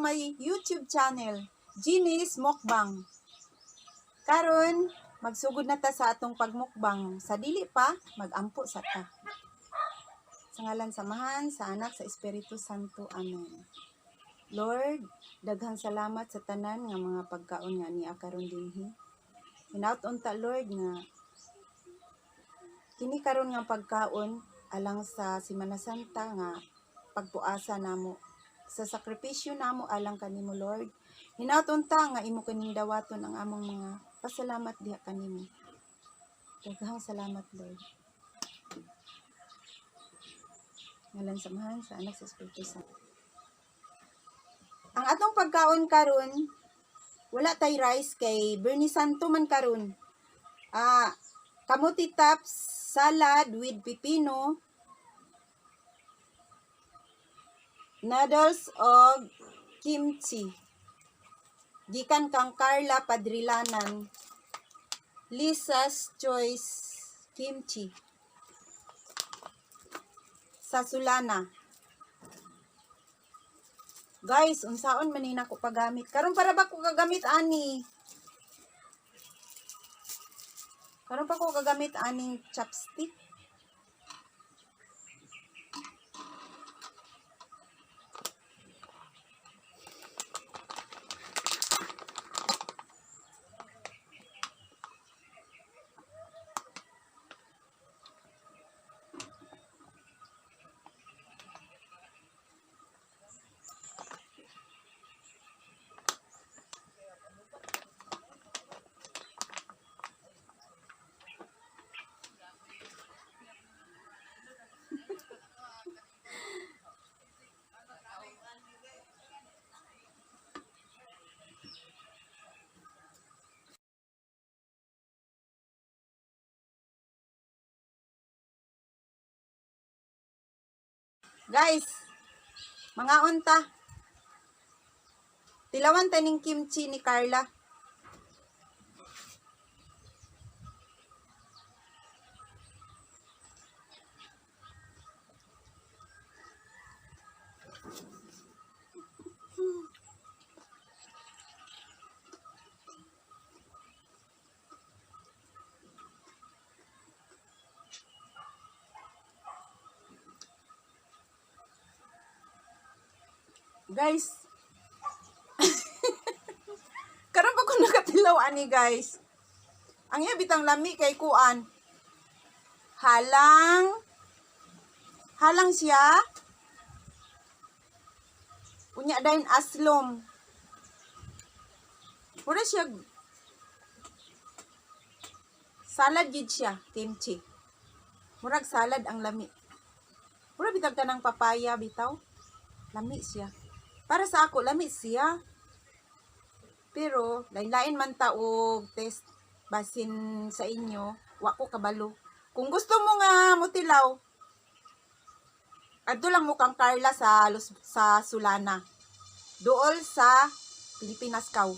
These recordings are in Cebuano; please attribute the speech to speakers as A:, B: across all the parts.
A: my YouTube channel, Jeannie's Mukbang. Karon, magsugod na ta sa atong pagmukbang. Sa dili pa, magampo sa ta. Sa ngalan sa Amahan, sa Anak, sa Espiritu Santo. Amen. Lord, daghang salamat sa tanan nga mga pagkaon nga niya karon dinhi. Hinaut unta, Lord, nga kini karon nga pagkaon alang sa Simana Santa nga pagpuasa namo sa sakripisyo namo alang kanimo, Lord. Hinaut unta nga imo kining dawaton ang among mga pasalamat diha kanimo. Daghang salamat, Lord. Ngalan sa Amahan, sa Anak, sa Espiritu Santo. Ang atong pagkaon karon, wala tay rice kay Biyernes Santo man karon. Ah, kamuti tops salad with pipino, noodles og kimchi. Gikan kang Carla Padrilanan. Lisa's Choice Kimchi. Sa Solana. Guys, unsaon man ni nako paggamit? Karon para ba ko kagamit ani? Karon pa ko kagamit aning chopstick. Guys, mga unta. Tilawan ta ning kimchi ni Carla. Guys, karon pa ko nakatilaw ani, guys. Ang iya bitang lami kay kuan. Halang halang siya. Unya dayon aslom. Pura siya salad gid siya, kimchi. Murag salad ang lami. Mura bitag kanang papaya bitaw. Lami siya. Para sa ako, lami siya. Pero, lain-lain man ta og taste basin sa inyo, wa ko kabalo. Kung gusto mo nga mutilaw, adto lang mo kang Carla sa Solana. Duol sa Pilipinas Kaw.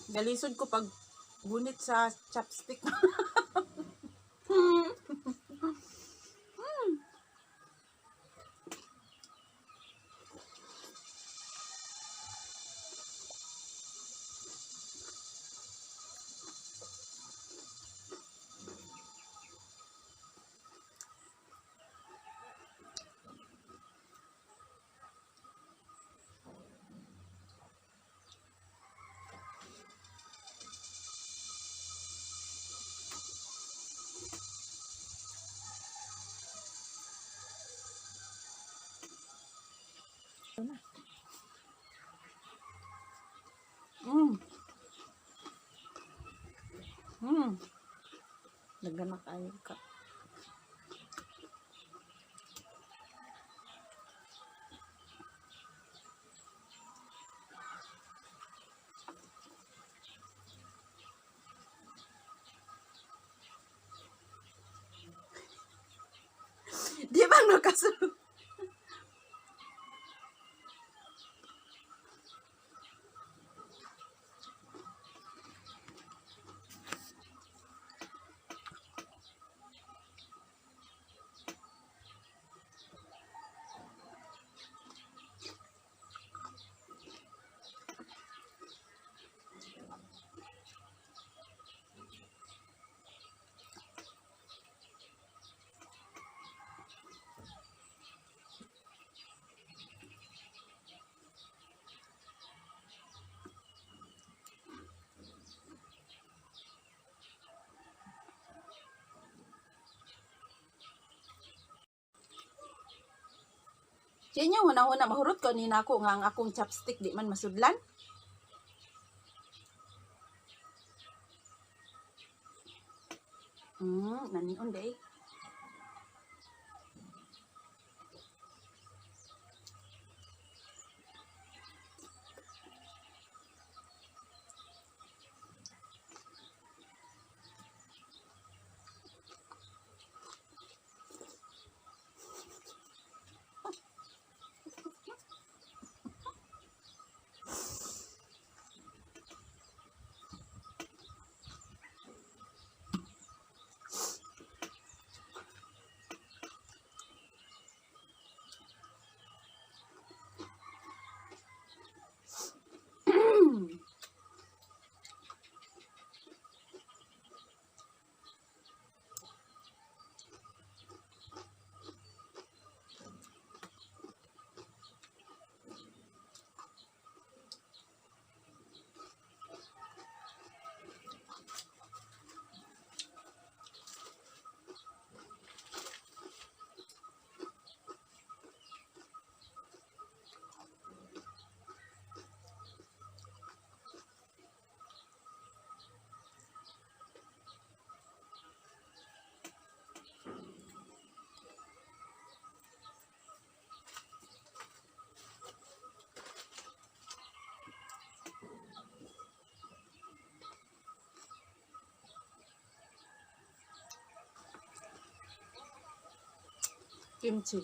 A: Galisod ko pag gunit sa chopstick.
B: Daghan na kaayo ka.
A: Di ba nakasulod? Siya niya, huna-huna, mahurot ko ni nako nga ang akong chopstick di man masudlan. Nanion day. Kimchi.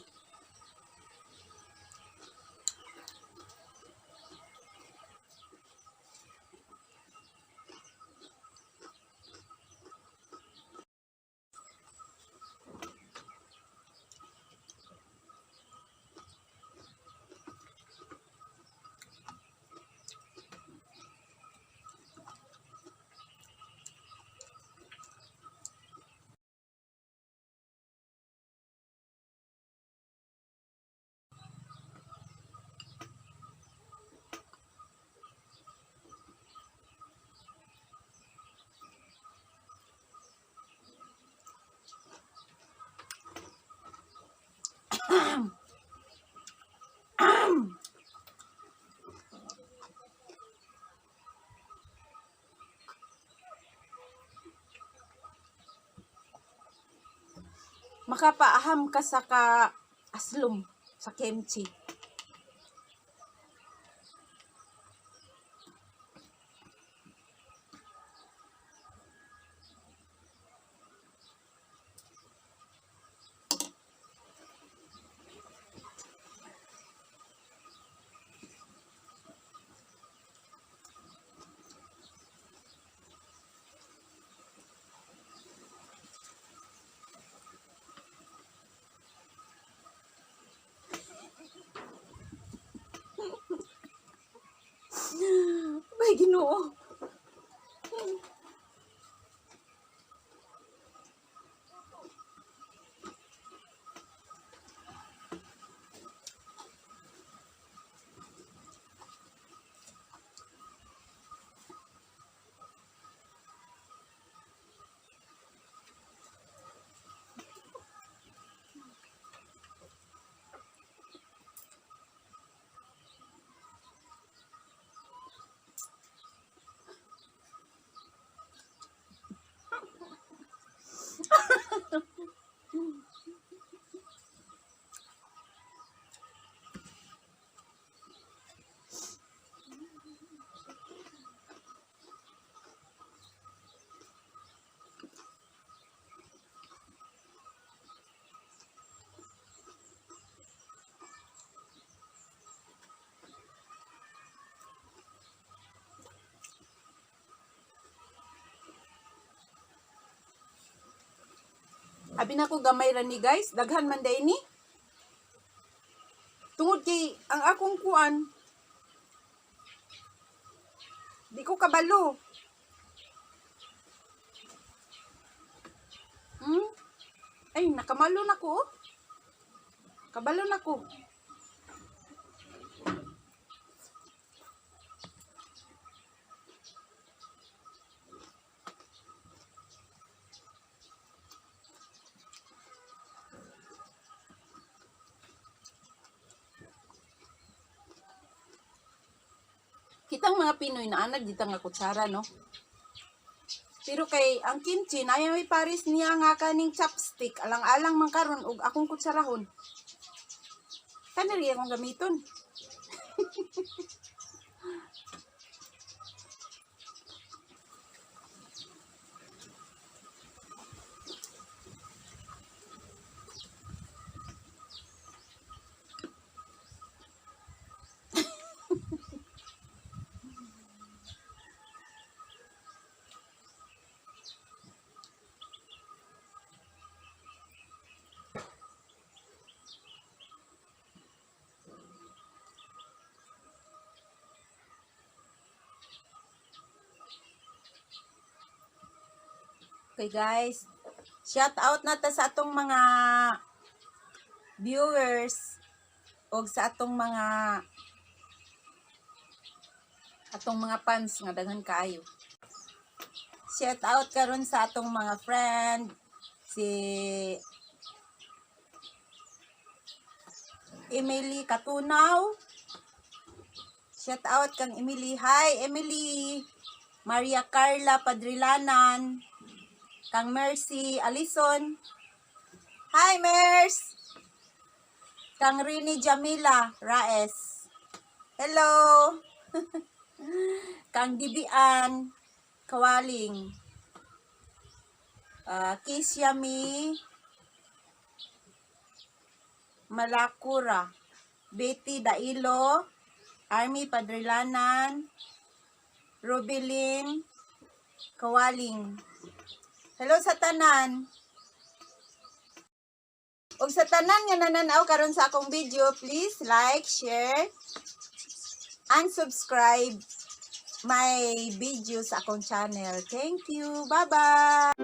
A: Makapaaham ka sa ka aslom sa kimchi. Ay, Ginoo. Abi na ko, gamay ra ni, guys, daghan man day ni. Tungod kay ang akong kuan, di ko kabalo. Ay, nakamalo na ko, oh. Kabalo na ko. Kitang mga Pinoy na anad dita nga kutsara, no? Pero kay ang kimchi na may pares niya nga kaning chopstick, alang-alang man karon og akong kutsarahon. Kanari akong gamiton. Okay guys, shout out na ta sa atong mga viewers og sa atong mga fans nga daghan kaayo. Shout out karon sa atong mga friend, si Emily Katunaw. Shout out kang Emily. Hi, Emily. Maria Carla Padrilanan. Kang Mercy Alison. Hi, Mers! Kang Rini Jamila Raes. Hello! Kang Dibian Kawaling. Kisyami Malakura. Betty Dailo. Army Padrilanan. Rubilin Kawaling. Hello sa tanan. Ug sa tanan nga nananaw karon sa akong video, please like, share, and subscribe my video sa akong channel. Thank you. Bye-bye.